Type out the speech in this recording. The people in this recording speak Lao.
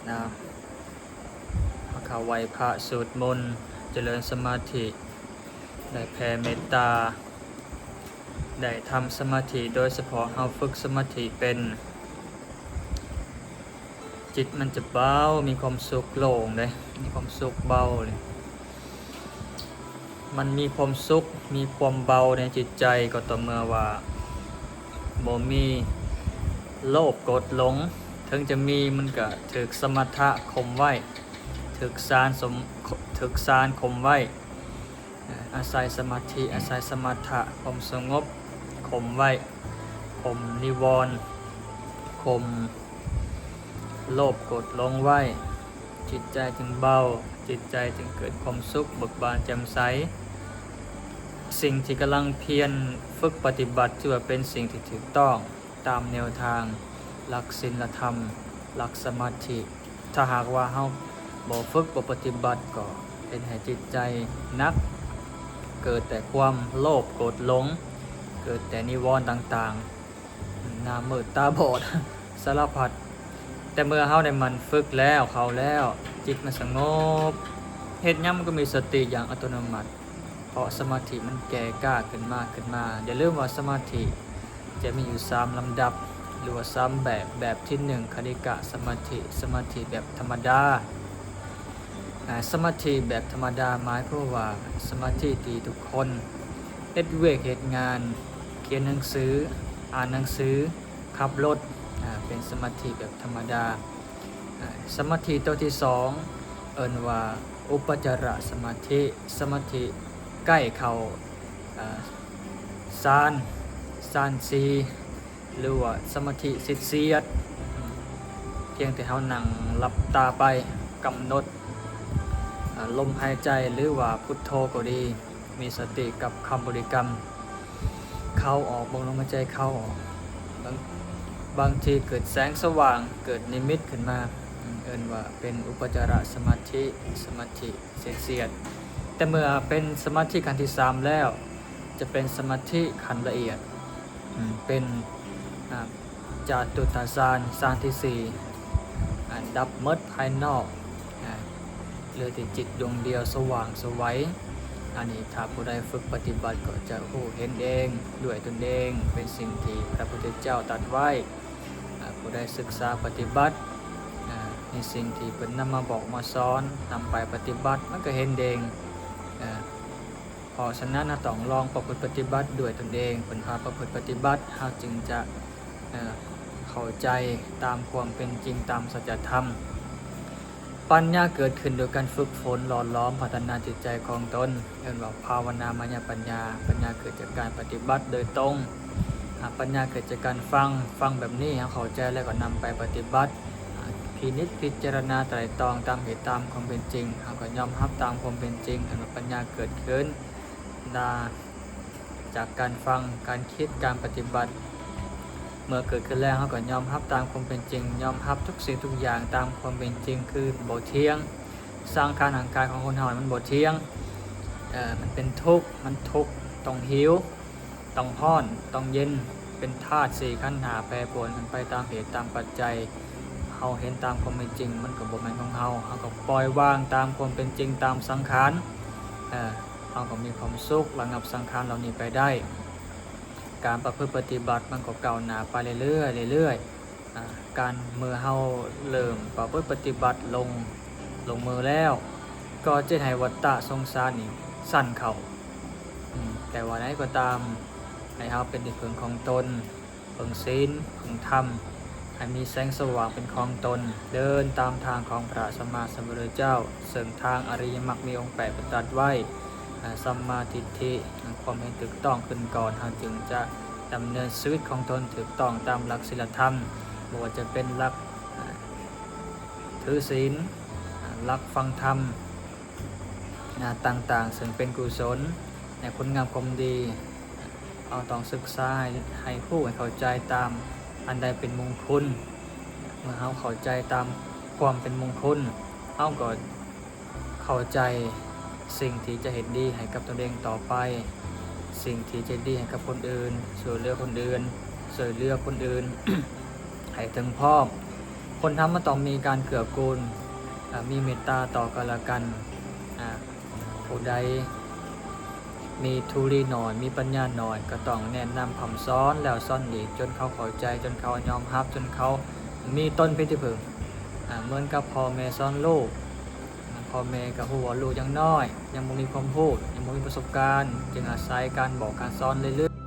ນະ ເຮົາເຂົ້າໄຫວ້ພະ ສວດມົນ ຈະເລີນສະມາທິ ໄດ້ແຜ່ເມດຕາ ໄດ້ທຳສະມາທິ ໂດຍສະເພາະເຮົາຝຶກສະມາທິເປັນ ຈິດມັນຈະເບົາ ມີຄວາມສຸກໂລ່ງເດ້ ມີຄວາມສຸກເບົາເລີຍ. ມັນມີຄວາມສຸກ ມີຄວາມເບົາໃນຈິດໃຈ ກໍຕໍ່ເມື່ອວ່າບໍ່ມີໂລບກົດຫຼົງ, ເຖິງຈະມີມັນກະຖືກສະມະຖະຂົ່ມໄວ້ ຖືກຊານ ສົມ ຖືກຊານຂົ່ມໄວ້. ອາໄສສະມາທິ ອາໄສສະມະຖະ ຄວາມສະຫງົບ ຂົ່ມໄວ້ ຂົ່ມນິວອນ ຂົ່ມໂລບກົດຫຼົງໄວ້ ຈິດໃຈຈຶ່ງເບົາ ຈິດໃຈຈຶ່ງເກີດຄວາມສຸກເບີກບານແຈ່ມໃສ. ສິ່ງທີ່ກຳລັງພຽນຝຶກປະຕິບັດ ຖືວ່າເປັນສິ່ງທີ່ຖືກຕ້ອງຕາມແນວທາງຫຼັກສິນລະທຳ ຫຼັກສະມາທິ. ຖ້າຫາກວ່າເຮົາບໍ່ຝຶກ ບໍ່ປະຕິບັດ ກໍເຮັດໃຫ້ຈິດໃຈໜັກ ເກີດແຕ່ຄວາມໂລບໂກດຫຼົງ ເກີດແຕ່ນິວອນຕ່າງໆ ໜ້າມືດຕາບອດ ສາລະພັດ. ແຕ່ເມື່ອເຮົາໄດ້ໝັ່ນຝຶກແລ້ວ ເຂົ້າແລ້ວ ຈິດມັນສະຫງົບ ເຮັດຫຍັງມັນກໍມີສະຕິຢ່າງອັດຕະໂນມັດ ເພາະສະມາທິມັນແກ່ກ້າຂຶ້ນມາ ຂຶ້ນມາ. ຢ່າລືມວ່າສະມາທິຈະມີຢູ່ສາມລຳດັບ ຫຼືວ່າສາມແບບ. ແບບທີໜຶ່ງ ຄະນິກະສະມາທິ ສະມາທິແບບທຳມະດາ. ອາ ສະມາທິແບບທຳມະດາ ໝາຍຄວາມວ່າສະມາທິທີ່ທຸກຄົນເຮັດວຽກເຮັດງານ ຂຽນໜັງສື ອ່ານໜັງສື ຂັບລົດ ອາ ເປັນສະມາທິແບບທຳມະດາ. ອາ ສະມາທິໂຕທີສອງ ເອີ້ນວ່າອຸປະຈາລະສະມາທິ ສະມາທິໃກ້ເຂົ້າ ອາ ຊານ ຊານສີ່ ຫຼືວ່າສະມາທິເສດໆ ພຽງແຕ່ເຮົານັ່ງຫຼັບຕາໄປ ກຳນົດ ອາ ລົມຫາຍໃຈ ຫຼືວ່າພຸດໂທກໍດີ ມີສະຕິກັບຄຳບໍລິກຳເຂົ້າອອກ ເບິ່ງລົມຫາຍໃຈເຂົ້າອອກ. ບາງ ບາງທີເກີດແສງສະຫວ່າງ ເກີດນິມິດຂຶ້ນມາ ເອີ້ນວ່າເປັນອຸປະຈາລະສະມາທິ ສະມາທິເສດໆ. ແຕ່ເມື່ອເປັນສະມາທິຂັ້ນທີສາມແລ້ວ ຈະເປັນສະມາທິຂັ້ນລະອຽດ ເປັນ ອາ ຈາຕຸດຕາຊານ ຊານທີສີ່ ອາ ດັບໝົດພາຍນອກ ອາ ເຫຼືອແຕ່ຈິດດວງດຽວສະຫວ່າງສະໄຫວ. ອັນນີ້ຖ້າຜູ້ໃດຝຶກປະຕິບັດກໍຈະຮູ້ເຫັນເອງດ້ວຍຕົນເອງ ເປັນສິ່ງທີ່ພະພຸດທະເຈົ້າຕັດໄວ້. ອາ ຜູ້ໃດສຶກສາປະຕິບັດ ອາ ໃນສິ່ງທີ່ເພິ່ນນຳມາບອກມາສອນ ນຳໄປປະຕິບັດ ມັນກໍເຫັນເອງ. ອາ ເພາະສະນັ້ນ ເຮົາຕ້ອງລອງປະພຶດປະຕິບັດດ້ວຍຕົນເອງ, ເພິ່ນພາປະພຶດປະຕິບັດ, ເຮົາຈຶ່ງຈະ ເອີ ເຂົ້າໃຈຕາມຄວາມເປັນຈິງ, ຕາມສັດຈະທຳ. ປັນຍາເກີດຂຶ້ນໂດຍການຝຶກຝົນ, ຫຼໍ່ຫຼອມ, ພັດທະນາຈິດໃຈຂອງຕົນ, ເອີ້ນວ່າພາວະນາມາຍາປັນຍາ. ປັນຍາເກີດຈາກການປະຕິບັດໂດຍຕົງ. ອາ ປັນຍາເກີດຈາກການຟັງ, ຟັງແບບນີ້ເຮົາເຂົ້າໃຈແລ້ວກໍນຳໄປປະຕິບັດ. ອາ ພິນິດພິຈາລະນາໄຕຣະຕອງຕາມເຫດຕາມຄວາມເປັນຈິງ, ເຮົາກໍຍອມຮັບຕາມຄວາມເປັນຈິງ, ເອີ້ນວ່າປັນຍາເກີດຂຶ້ນ ນາ ຈາກການຟັງ, ການຄິດ, ການປະຕິບັດ. ເມື່ອເກີດຂຶ້ນແລ້ວ ເຮົາກໍຍອມຮັບຕາມຄວາມເປັນຈິງ, ຍອມຮັບທຸກສິ່ງທຸກຢ່າງຕາມຄວາມເປັນຈິງ ຄືບໍ່ທ່ຽງ. ສັງຂານຮ່າງກາຍຂອງຄົນເຮົາມັນບໍ່ທ່ຽງ, ເອີ ມັນເປັນທຸກ, ມັນທຸກ, ຕ້ອງຫິວ, ຕ້ອງຮ້ອນ, ຕ້ອງເຢັນ, ເປັນທາດສີ່ຂັນຫ້າ ແປປວນກັນໄປຕາມເຫດຕາມປັດໄຈ. ເຮົາເຫັນຕາມຄວາມເປັນຈິງ ມັນກໍບໍ່ແມ່ນຂອງເຮົາ, ເຮົາກໍປ່ອຍວາງຕາມຄວາມເປັນຈິງ, ຕາມສັງຂານ. ເອີ ເຮົາກໍມີຄວາມສຸກ ລະງັບສັງຂານເຫຼົ່ານີ້ໄປໄດ້. ການປະພຶດປະຕິບັດມັນກໍກ້າວໜ້າໄປເລື້ອຍໆ ເລື້ອຍໆ. ອາ ການເມື່ອເຮົາເລີ່ມປະພຶດປະຕິບັດລົງ ລົງມືແລ້ວ ກໍຈະເຮັດໃຫ້ວັດຕະສົງສານນີ້ສັ້ນເຂົ້າ. ອາ ແຕ່ວ່າໃດກໍຕາມ ໃຫ້ເຮົາເປັນທີ່ເພິ່ງຂອງຕົນ. ເພິ່ງສິນ, ເພິ່ງທຳ, ໃຫ້ມີແສງສະຫວ່າງເປັນຂອງຕົນ, ເດີນຕາມທາງຂອງພະສຳມາສຳພຸດທະເຈົ້າ, ເຊິ່ງທາງອະລິຍະມັກມີອົງແປດປະກາດໄວ້, ສຳມາທິດຖິ, ຄວາມເຫັນຖືກຕ້ອງຂຶ້ນກ່ອນ, ເຮົາຈຶ່ງຈະດຳເນີນຊີວິດຂອງຕົນຖືກຕ້ອງຕາມຫຼັກສິນລະທຳ, ບໍ່ວ່າຈະເປັນຫຼັກຖືສິນ, ຫຼັກຟັງທຳ ອາ ຕ່າງໆ ເຊິ່ງເປັນກຸສົນ ໃນຄຸນງາມຄວາມດີ. ເຮົາຕ້ອງສຶກສາໃຫ້ ໃຫ້ຮູ້ ໃຫ້ເຂົ້າໃຈຕາມອັນໃດເປັນມຸງຄຸນ. ເມື່ອເຮົາເຂົ້າໃຈຕາມຄວາມເປັນມຸງຄຸນ, ເຮົາກໍເຂົ້າໃຈສິ່ງທີ່ຈະເຮັດດີໃຫ້ກັບຕົນເອງຕໍ່ໄປ, ສິ່ງທີ່ຈະເຮັດດີໃຫ້ກັບຄົນອື່ນ, ຊ່ວຍເຫຼືອຄົນອື່ນ, ຊ່ວຍເຫຼືອຄົນອື່ນໃຫ້ເຖິງພ້ອມ. ຄົນເຮົາມັນຕ້ອງມີການເກື້ອກູນ ອາ ມີເມດຕາຕໍ່ກັນແລະກັນ. ອາ ຜູ້ໃດມີທຸລີໜ້ອຍ ມີປັນຍາໜ້ອຍ ກໍຕ້ອງແນະນຳ ພ້ອມສອນແລ້ວສອນອີກ ຈົນເຂົາເຂົ້າໃຈ ຈົນເຂົາຍອມຮັບ ຈົນເຂົາມີຕົນເປັນທີ່ເພິ່ງ. ອາ ເໝືອນກັບພໍ່ແມ່ສອນລູກ ພໍ່ແມ່ກໍຮູ້ວ່າລູກຍັງນ້ອຍ ຍັງບໍ່ມີຄວາມຮູ້ ຍັງບໍ່ມີປະສົບການ ຈຶ່ງອາໄສການບອກການສອນເລື້ອຍໆ.